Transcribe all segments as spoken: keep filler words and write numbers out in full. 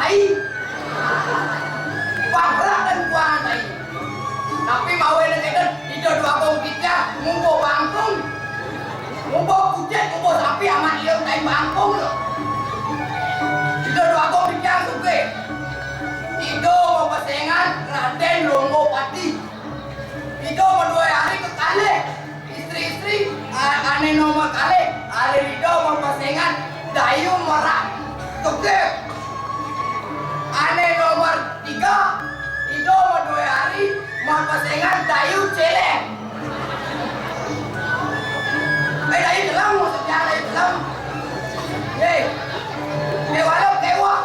Ai. Bangrak dan kuangan ai. Tapi mawe nang eden, Ida Dwagung Tijang ngumbuh bangkung. Ngumbuh kucit, ngumbuh sapi amat liu tai bangkung lo. Ida Dwagung Tijang sugih. Ida mapesengan Raden Ronggopati. Ida madue ari kekalih. Istri-istri, a-, ane nomor kalih, ari Ida mapesengan Dayu Merak. Sugih. Ane nomor tiga, Ida madue ari mapesengan Dayu Celeng. Eh, Dayu Celeng maksudnya, Dayu Celeng. Hei, dewala kewah.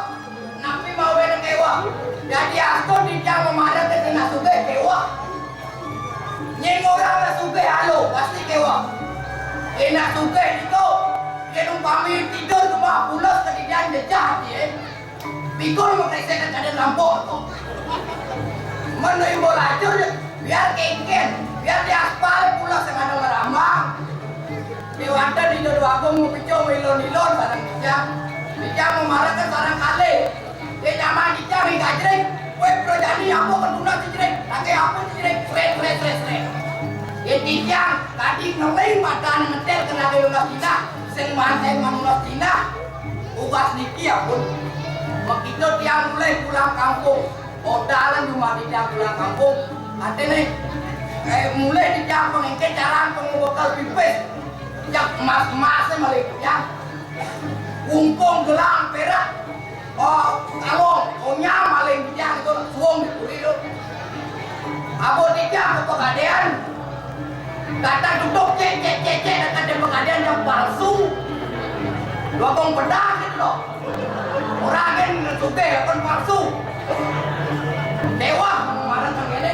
Napi mawene kewah? Dadi astun titiang mamarek ring sing sugih kewah. Nying orang sing sugih alu, pasti kewah. Enak sugih ditu, yen umpami tidur rumah pules ketidian jejah ati, eh. Pikul mengkresek kada lampok tu. Men imbul acur, biar kengken, biar diaspal pules sing ada ngerambang. Liwatan Ida Dwagung mapecung ilon-ilon sareng titiang. Titiang mamarek sareng kalih. Yen nyaman titiang ring kajering, kowe prajani apa ketunas jering? Lagi apa jering? Sret, sret, sret, sret. Yen titiang kadi ngeling matan ngetel kena nunas jinah, sing manten manunas jinah. Ugas niki ya, Pun. Makita tiang mulih pulang kampung. Odalan jumah titiang pulang kampung. Katene, eh, mulih titiang pengengke jalan pengobekel pipis. Jak emas-emas maling titiang. Ungkung gelang perak. Oh, kalung, onyam maling titiang itu suung di puri tu. Abot titiang ke Pegadaian. Datang duduk, cek, cek, cek, cek, datang di Pegadaian yang palsu. Dua kong pedang gitu loh. Orang kan sugih, kan palsu. Dewa, marah kan ini.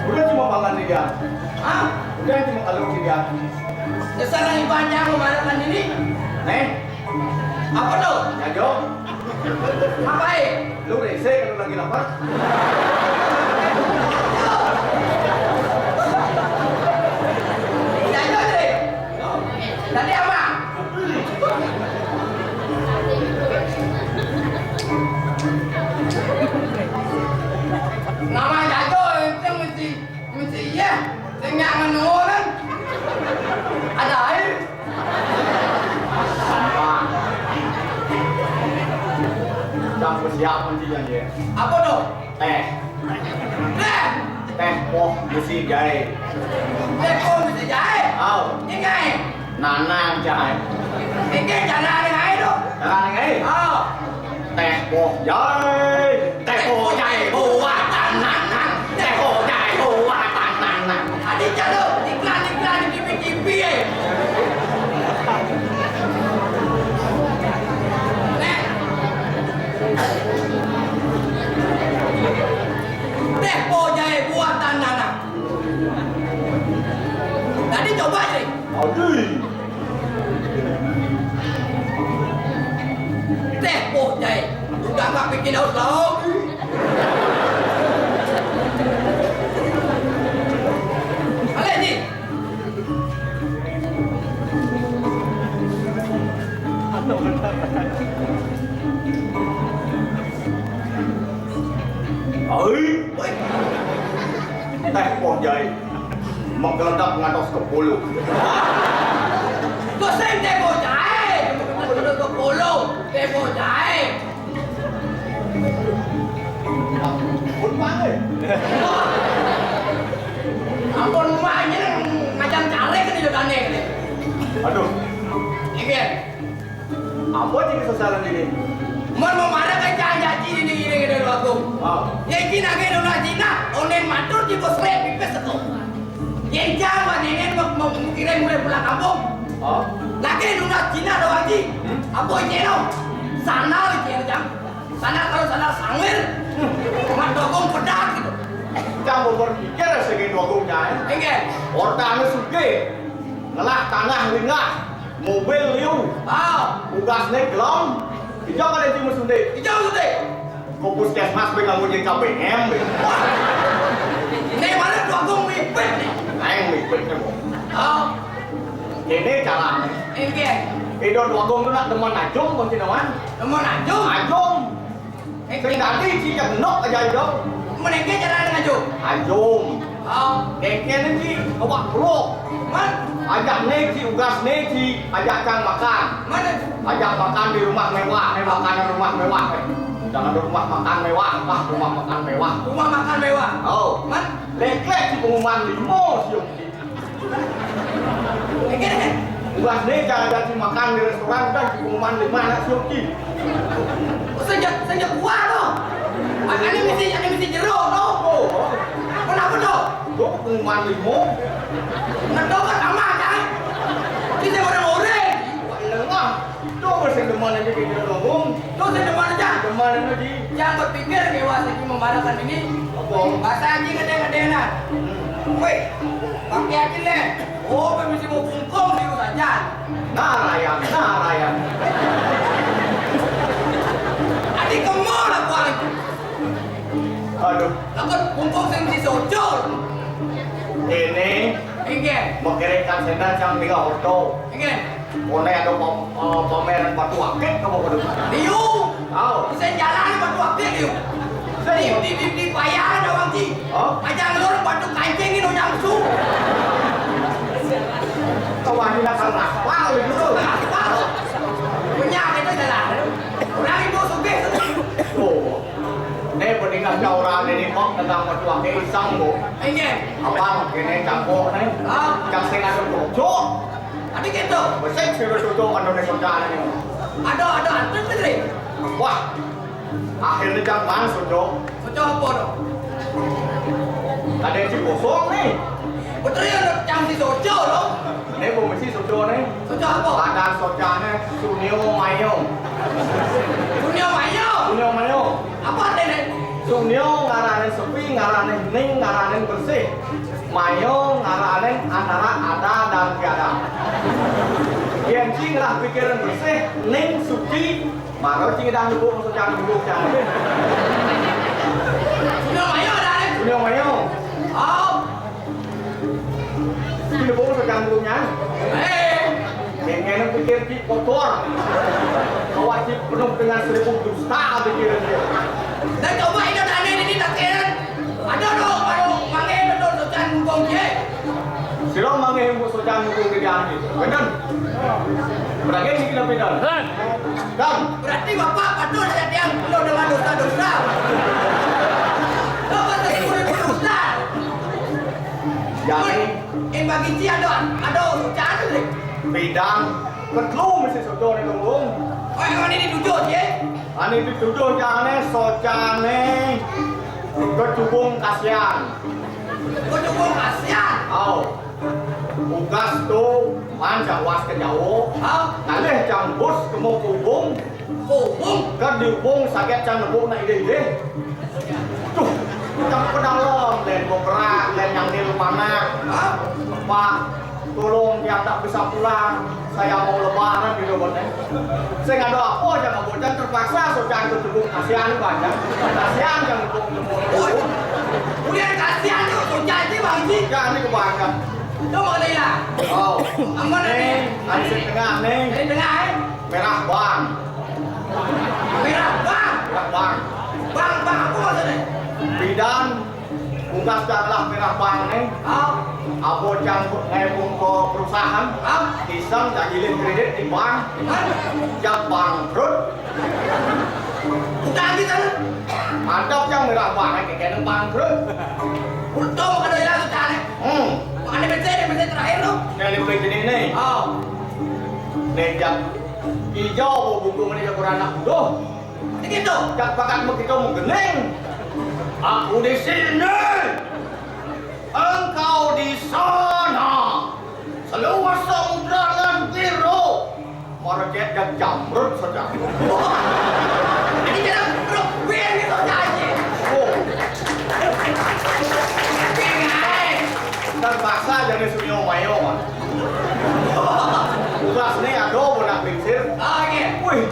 Udah cuma makan dia. Hah? Udah cuma kalau dia. Dasar lagi panjang marah kan ini. Nih. Apa tuh? Jajo. Ngapain? Lu rese kalau lagi lapar. Jajo, Dre. Tadi apa? Nama jago itu mesti, mesti iya. Sing nyak ngenu kan. Ada air. Campur siap kuncinya dia. Apa tuh? Teh. Teh. Teh poh besi jahe. Teh poh besi jahe? Au. Ini jahe? Nanang jahe. Ini jahe, jahe tuh. Jahe. Au. Teh poh jahe. Teh poh jahe buatan Nanang. Teh poh jahe buatan Nanang. Adi calo iklan-iklan di T V-T V, eh. Nek. Teh poh jahe buatan Nanang. Tadi coba, Cing. Aduh. Teh poh jahe. Udah nggak bikin haus lagi. Aleh, Cing. Ai, teh poh jahe. Menggeledak ngantos ke puluh. Kok sing teh poh jahe? Menggeledak ke puluh, teh poh jahe. Ampun, Pak, eh. Ampun, Pak, ini ngajang carik ini udah aneh, nih. Aduh. Ini. Apa sih kesesalan ini? Mun memarek kan janji ini, ini, ini, aku. Ah. Ya, iki nangke nunas jinah, onen matur di bos rek, pipis teko. Yen jam, Pak, nenen mau, mau, mau kirim mulai pulang kampung. Ah. Lagi nunas jinah doang, Ji. Hmm? Apa ini, no? Sandal, ini, jam. Sandal, kalau sandal sangwir. Mat dokong pedang gitu. Jam berpikir segi dokong, Jai. Enggak. Ortane sugih. Ngelah tanah ringah. Mobil liu. Ah. Ugasne gelem. Ijo kada Ji Mesunde? Ijo Mesunde. Kok puskesmas be nganggo J K B M be? Wah. Ini mana tuh aku mipit nih. Aing mipit nih, Bos. Ah. Kéné carané. Éngkén. Ida Déwagung to nak demen ajum, kon sinoan. Demen ajum? Ajum. Éngkén. Sing dadi ci jenuk aja ida. Men éngkén carané ngajum? Ajum. Oh. Éngkén ci awak peluk. Men? Ajakné ci, ugasné ci, ajak cang makan. Men? Ajak makan di rumah mewah, makanan rumah mewah. Jangan rumah makan mewah, ah, rumah makan mewah. Rumah makan mewah. Oh. Men? Lék-lék ci pengumuman limo siung ci. Éngkén, éngkén. Ugasné jangan jadi makan di restoran, udah ci pengumuman limo anak siung ci. Sing jak, sing jak kuah to. Ané misi, ané misi jero to. Oh. Kenapa to? To pengumuman limo. Ngetok kan sama, kan? Kita orang-orang. Wah, lengah. To sing demen aja kita ngomong. To sing demen aja. Demen aja, Ji. Jangan berpikir, Dewa, sing memarakan ini. Apa? Bahasa Ji gedé-gedénan. Hmm. Wéh, pakai aja nih. Oh, mesti mau bungkung di saja. Narayan, Narayan. Adi kemul aku. Aduh. Aku bungkung sing si sojol. Ini. Inggih. Mengkirikan sendal yang tiga oto. Inggih. Koné ada pam-, eh, pameran batu akik apa kudu? Liu. Tahu. Bisa jalan batu akik liu. Di, di, di, di payah ada wong ci. Hah? Aja ngelur batu kancing ini nyangsu. Kawan ini akan raspal gitu. Raspal. Punya itu jalan. Orang itu sugih. Oh. Né mendingan orang ini kok tentang batu akik iseng, Bu. Inggih. Apa kéné cangkok né? Hah? Cang sing ada bocor. Adi gitu. Besik sira soco anu ning socane. Ada, ada, ada, Tri. Wah, akhirnya cang pan soco. Soco apa to? Ada yang si kosong nih. Betul ya, cang si soco to. Ini bu mesti soco nih. Soco apa? Ada socane Sunio Mayo. Sunio Mayo? Sunio Mayo. Apa artinya? Sunio ngarane sepi, ngarane ning, ngarane bersih. Mayo ngarane antara ada dan tiada. Yen ci ngelah pikiran bersih, ning suci, baru ci ngedah nyebut maksud jangan nyebut jangan. Sunio Mayo ada, eh? Sunio Mayo. Oh. Ci nyebut maksud jangan nyebutnya. Eh. Pengen pikir ci kotor. Kawak ci penuh dengan seribu dusta pikiran dia. Dan coba itu tadi ini tak kira. Ada dong, kalau manggil betul socan mukong je. Sira manggil mukong socan mukong ke dia ni. Benar. Berarti ini kita benar. Dan. Berarti Bapak patut ada tiang penuh dengan dosa-dosa. Bapak tak boleh berdosa. Jadi, eh, bagi ci ada, ada socan tu. Bidang ketelu mesti soco ni tunggung. Oh, yang mana ni tujuh je? Ane dituduh jane socane kecubung kasian. Kecubung kasian? Au. Ugas tu man jawas ke jauh. Au. Ngalih jang bus kemu kubung. Kubung? Kan diubung saget jang nebuk nak idih-idih. Duh, jang pedalem, len beberak, len nyangdil panak. Au. Pak, tolong tiang tak bisa pulang. Saya mau lebaran di rumah. Sing ada apa aja nggak bocah terpaksa socan ke tubuh kasihan banyak. Kasihan yang tubuh tubuh. Udah kasihan tuh socan sih bang sih. Jangan ini kebanyakan. Itu mau nila. Oh. Aman nih. Nih, ada di tengah nih. Di tengah eh. Merah bang. Merah bang. Merah bang. Bang, bang apa maksudnya? Bidan. Ungkas cang lah merah bang nih. Ah. Apa cang ngepung ke perusahaan? Ah. Iseng cang jilin kredit di bank. Ah. Cang bangkrut. Utang di sana. Mantap cang merah bang nih, kayaknya bangkrut. Untung ada yang utang nih. Hmm. Mana B C, B C terakhir tuh. Yang di B C ini nih. Oh. Nih cang hijau buku ini ke anak buduh. Begitu. Cak pakat begitu menggening. Aku di sini, engkau di sana. Seluas samudra ngan biru. Mareket dan jamrut saja. Ini kita bro, gue yang itu aja. Oh. Terpaksa jadi Sunio Mayo, Mas. Tugas nih, aduh, mau nak pingsir. Oh, iya. Wih,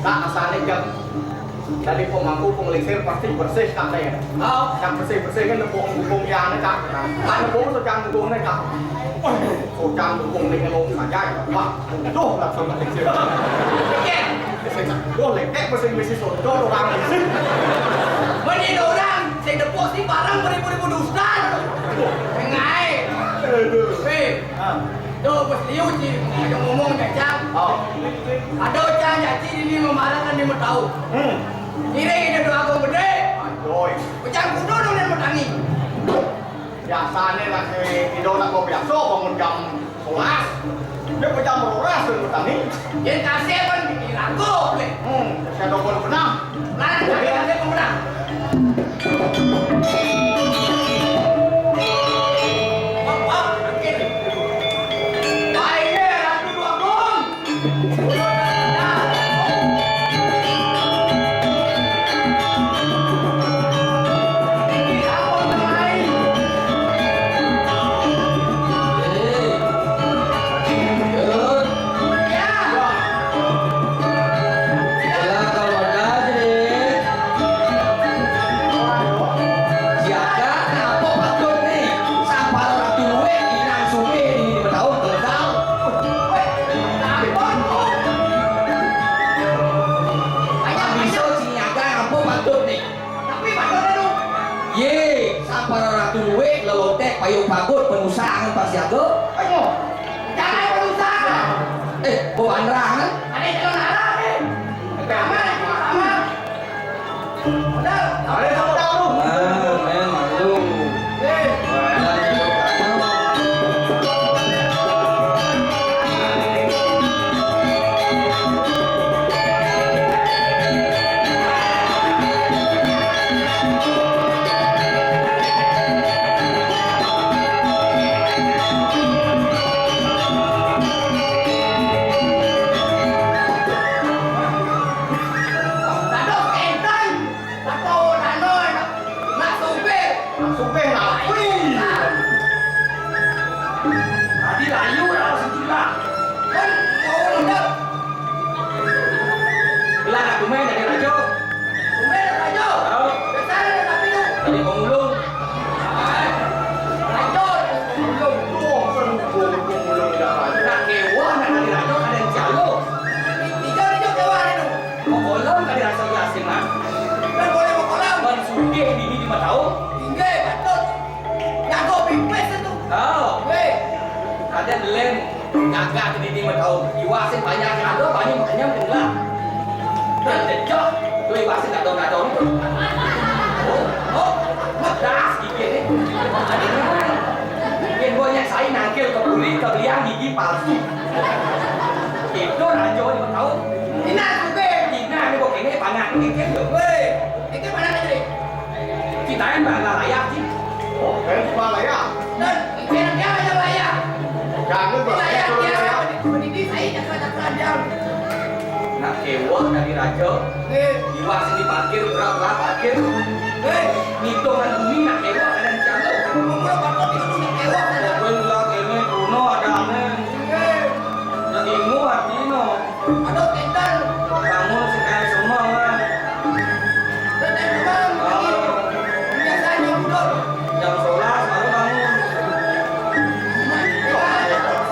Kak, asane jam dari pemangku pengelisir pasti bersih, Kak, ya. Oh. Yang bersih-bersih kan nepuk hukum ya, Kak. Kan hukum sedang hukumnya, Kak. Socan dukung ning ngomong saja. Wah, aduh, langsung mati sih. Oke. Saya nggak boleh, kayak mesin-mesin soco orang sih. Mending orang, saya tepuk sih barang beribu-ribu dosa. Ngai. Aduh. Eh, ah. Tuh, pas liu sih, ada ngomong, Cang. Oh. Ada Cang, jadi ini memarahkan lima tahun. Hmm. Kira kita doa kau gede. Aduh. Pecah kudu dong yang bertani. Biasane lagi tidur nak kau biasa bangun jam sebelas. Dia pun jam dua belas dan bertani. Dia kasih pun dilaku, weh. Hmm, saya dokon pernah. Mana lagi kasih pun pernah. Wah, wah, makin. Baiknya, Ratu Dua Gung. Siaga, napa patut ni? Sampara Ratu Luwik, Inang Sugih, di, di Betaun, Tegal. Weh, takon, kok. Ayah, bisa ayah. Sing nyaga, napa patut ni? Tapi patut tu. Ye, sampara Ratu Luwik, lelontek, payung pagut, penusah, angan pasiaga. Ayo. Jangan penusah. Eh, bawa andrangan. Ada calon arah, eh. Aman, aman. Dados enten. Sapa danau nak, nak supir. Nak supir nak. Wih. Tadi layu dah masuk juga. Kan mau udah. Belah nak tumai dari raja. Tumai dari raja. Tahu. Besar dari tapi tu. Dari pemulung. Raja dari pemulung. Tuh, kan pemulung dah raja. Nak kewa nak dari raja ada yang jalo. Tiga raja kewa ada tu. Mokolom kadi rasa gasing, Mas. Kan boleh mokolom. Mun sugih dini lima taun. Inggih, patut. Jago pipis itu. Oh. Weh. Ada lem gagah dini lima taun. Iwak sing banyak yang ada, banyak makanya tenggelam. Dan jejak. Tu iwak sing gadong-gadong itu. Oh, oh. Pedas gigit ni. Mungkin banyak saya nangkil ke kulit, ke belian gigi palsu. Itu raja lima taun. Ina juga. Ina ni bukan ini, panak ni kan. Weh, itu mana tadi? Kita yang bangga layak sih. Oh, kan cuma layak. Dan kira dia aja layak. Jangan layak dia. Pendidik saya cakap-cakap dia. Nak kewak dari raja. Eh. Iwak sing diparkir, berat lah parkir. Eh. Ngitungan bumi nak kewak ada di sana. Umur patut itu nak kewak ada. Kowe ngelak ini, kuno ada aneh. Eh. Jadi mu hati no. Aduh, pinter. Bangun sekarang semua, Mas. Pinter, Bang. Oh. Biasanya tidur. Jam sebelas baru bangun.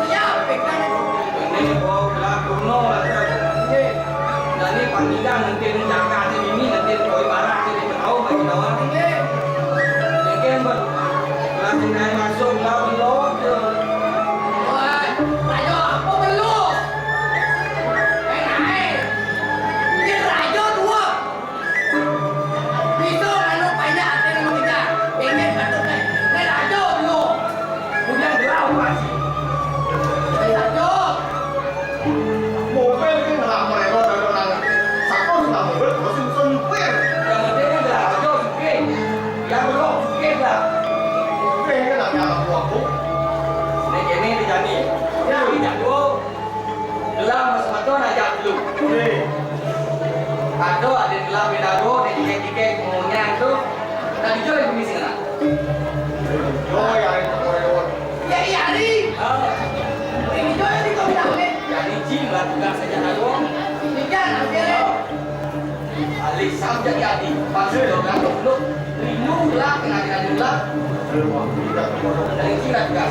Siap, pinter. Ini bawa gelar kuno lah, Mas. Iya. Jadi panggilan nanti jaga di sini, nanti kau ibarat di tahu bagi lawan. Iya. Mungkin ber-, gelar sini masuk, gelar di luar tu. Wah, ayo, apa belum? Eh, naik. Dia raja dua. Bisa anu banyak ada nama kita. Pengen patut naik. Naik raja dulu. Kemudian gelar masih. Naik raja. Mobil ni nak mereka dah orang satu sudah mobil, terus sing sempir. Yang penting kan gelar raja sugih. Yang belum sugih dah. Sugih kan nak nyala buah tu. Naik ini di jani. Ya, ini jago. Gelar semata nak ajak dulu. Ada, ada gelar beda dua, ada tiga-tiga kemudian tu. Nak dijua di bumi sini nak? Oh, ya, ya, ya, ya. Ya, ya, hari. Ah. Ini dijua di kau bilang ni. Ya, ni jin lah tugas saja nak dua. Ni jan, nanti ni. Alih sam jadi adi. Pas dia orang tu, rindu lah, kena kena juga. Dari sini lah tugas.